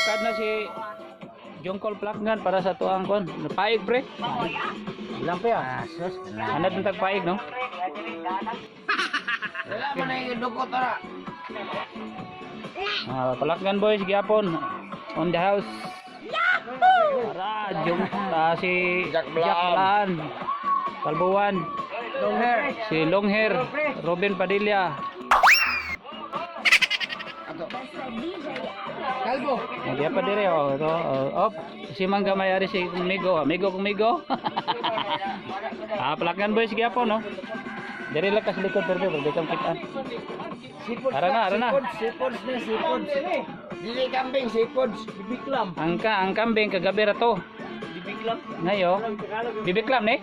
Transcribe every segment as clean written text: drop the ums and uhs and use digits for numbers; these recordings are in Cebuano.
Bukad na si Jongkol Plakngan para sa tuang kon. Paig, pre. Ilang pa ya? Anad ng tagpaig, no? Wala man na yung dukot ora. Ah, Palakgan boys gyapon on the house. Yahoo! Tara, jung, si Jack Blaan. Jack Blaan. Kalbuan. Long hair. Si Long Hair, Robin Padilla. Kalbo. Hindi pa dire oh, ito, oh, op, si Mangga may-ari si Migo, amigo kong Migo. Ah, Palakgan boys gyapon, no? Dire lang kas likod pero di kang kitaan. Seafood. Ara na, ara na. Seafoods na, seafoods. Dili kambing, seafoods. Bibiklam. Ang kambing kagabi ra to. Bibiklam. Ngayo, bibiklam ni?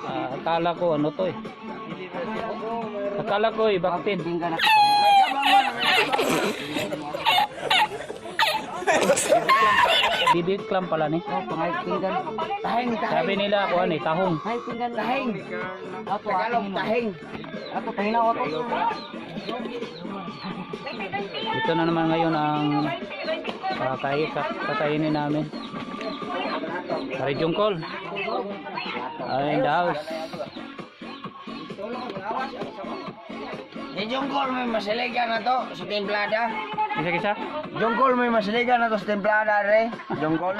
Ah, akala ko ano to eh. Akala ko ibaktin. Bibiklam pala ni. Tahing, tahing. Sabi nila ako ano eh, tahong. Tahing. Tagalog, tahing. Ito na naman ngayon ang kakainin namin. Pare Jungkol. Ay, in the house. Ni Jongkol may masiligan na to sa timplada. Kisa-kisa? Jongkol may masiligan na to sa timplada re. Jongkol.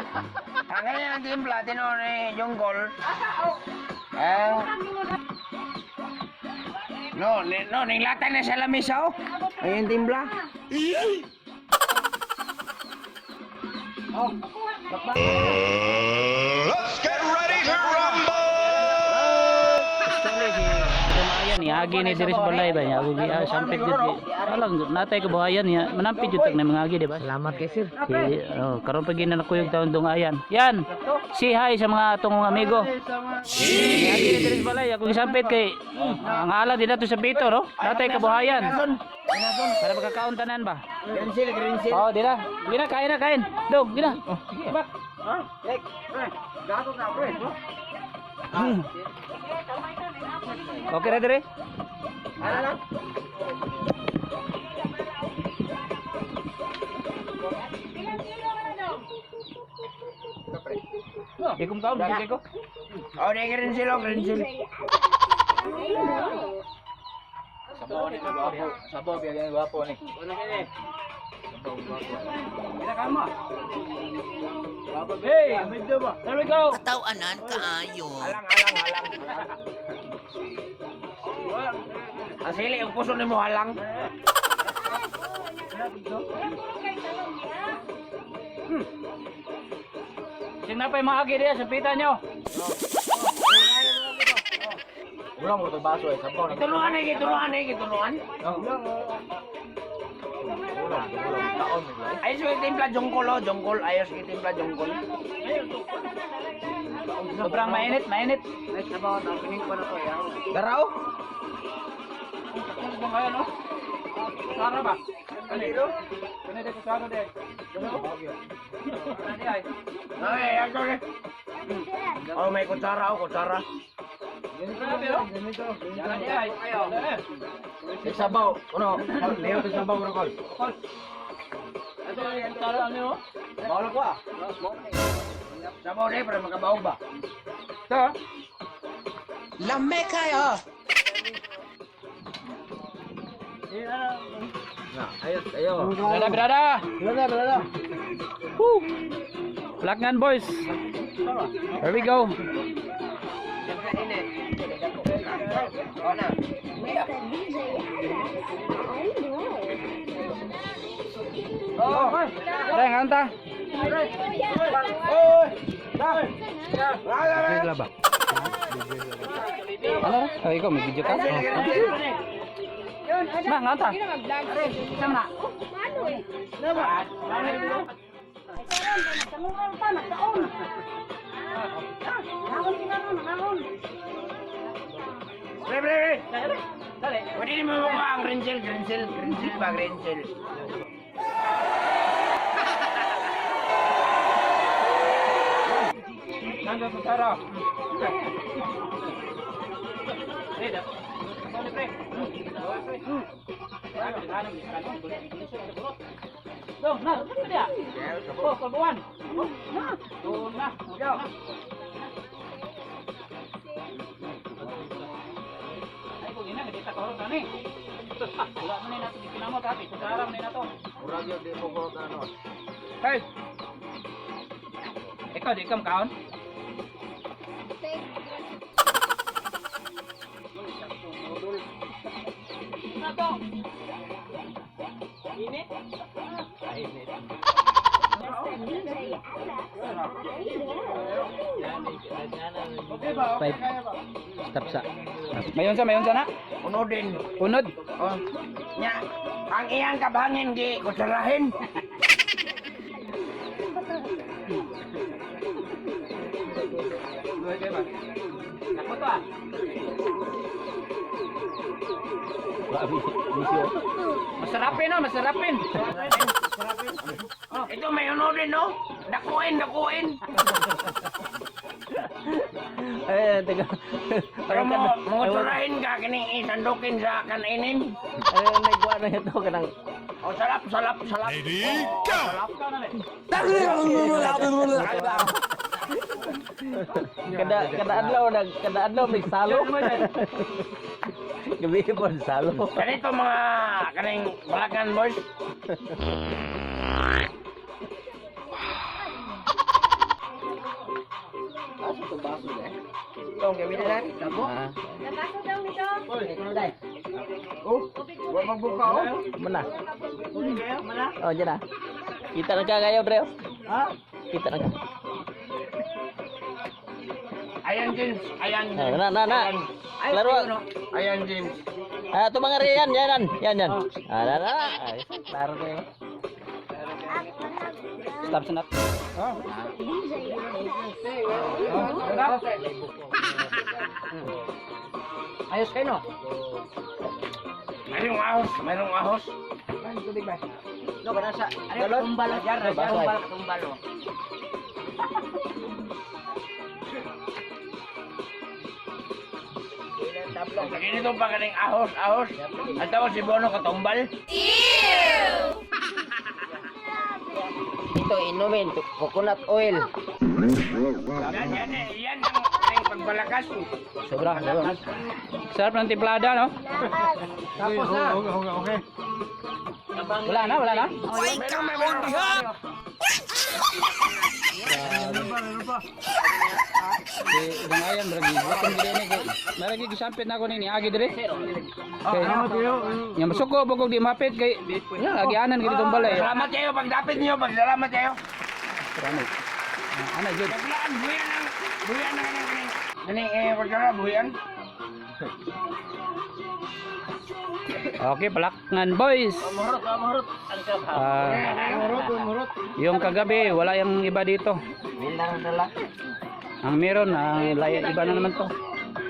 Ang kanya ang timpla tinuon ni Jongkol. Eh. No, ni, no, ning lata na sa lamisa oh. Ayun timpla. Let's get ready to rumble! Actually, si Dumayan ni agi ni diri sa balay ba niya. Ako gi sampit jud kay. Alang natay kabuhayan niya. Manampit jud tag na mga agi, di ba? Salamat kay sir. Si, oh, karon pa gina nakuyog taon dungayan. Yan. Si hi sa mga atong amigo. Si agi ni diri sa balay ako gisampit kay ang ala din nato sa pito, no? Natay kabuhayan. Para magkakaon tanan ba? Green seal, green seal. Oh, di na. Gina, kain na, kain. Dong, gina. Bak. Okay na dire? Di kong taon, di ko. Oh, di green seal, oh, green seal. Hey, there we go. Katawanan kaayo. Halang, halang, halang. Ang sili, ang puso ni mo halang. Sing na pa yung mga agi diya, sapitan nyo. Tunuan eh, tunuan eh, tunuan. Ayos ko timpla jongkol oh, jongkol. Ayos ko timpla jongkol. Sobrang mainit, mainit. Daraw? Sara ba? Ano dito sara de? Ay, ako eh. Oh, may kutsara oh, kutsara. Sabaw, ano? Leo sabaw ro kol. Bawal ko ah. Sabaw re para makabaw ba? Ito. Lame kayo. Brada, brada. Brada, brada. Woo! Plakngan boys. Here we go. Oh, Tara, nganta. Oy. Da. Ba? Ano? Oh, ikaw may video ka? Oh. Ma, nganta. Sama na. Pre, pre, pre. Pwede ni mo mukha ang green seal, green seal, green seal ba, green seal. Nandun sa Sara. Dong, na, ano dia? Oh, kalbuan. Na. Doon na. Ay, kung ina, kita kahurot na ni. Wala man ni nato gikinamot ha, ikusaram ni nato. Murag yun, di mo ko ano. Hey. Ikaw di ka makaon? Five. Stop sa. Mayon sa na? Unodin. Unod. Oh. Nya, ang iyang kabangin gi kutsarahin. Ako to ah. Masarapin no, masarapin. Ito may unodin no. Dakuin, dakuin. Ay, teka. Pero mo mo ka kining isandukin sa kaninin. Ay, nagkuha na ito ka ng... O salap, salap, salap. Ready, go! Kada adlaw, nag, kada adlaw may salo. Gabi po, salo. Ganito mga kaning balakan boys. Ah, Wa magbuka oh. mana? Oh, dyan na. Kita na ka kayo, Dreo. Ha? Kita na ka. Ayan James, ayan. Ay, na, na, na. Laro. Ayan James. Ah, ito mga riyan, yan, yan, yan, yan. Ah, na, na. Ay, klaro kayo. Stop sa nat. Ayos kayo no? Mayroong ahos, mayroong ahos. Galon? Baso ay. Ganito pa kaning ahos, ahos. Ang tawag si Bono katumbal. Ito inumin, coconut oil. Yan, yan, eh, yan ang kaning pagbalakas. Sobra, sobra. Sarap ng timplada no? Tapos na. Wala na, wala na. Meron, meron, meron. Si Dungayan bragi. Watong gid ni kay. Maragi gisampit na ako nini agi dire. Kay. Nya masuko bugog di mapit kay. Ya agianan gid itong balay. Salamat kayo pagdapit niyo, pagsalamat kayo. Salamat. Ah, Ana jud. Buyan, buyan ang buyan ang kaning kaning. Kaning eh pagkara buyan. Okay, palakngan boys. Ah, yung kagabi, wala yung iba dito. Ang meron, ang iba na naman to.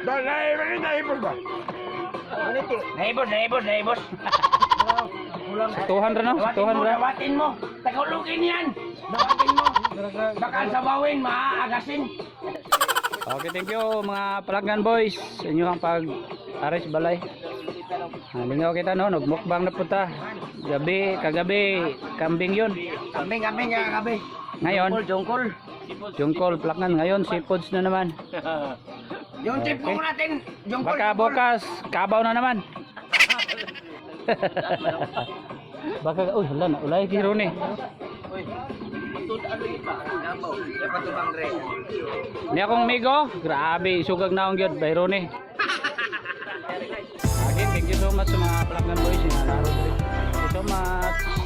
Dahil nahibos ba? Nahibos, nahibos, nahibos. Sa 200 no? Sa Dawatin mo, 200. dawatin mo. Tagalogin yan. Dawatin mo. Baka sabawin, maaagasin. Okay, thank you mga palakngan boys. Sa inyo ang pag ares balay. Ah, lingaw kita no, nagmukbang na puta. Gabi, kagabi, kambing yun. Kambing, kambing, kambing. Ngayon, Jungkol. jungkol palakngan ngayon, seafoods na naman. Yung tip ko natin, jungkol. Baka bukas, kabaw na naman. Baka, uy, hala na, ulay kiro ni. Ni akong migo, grabe, sugag na akong gyud, bayro ni. Again, thank you so much sa mga Palakgan boys na laro diri. Thank you so much.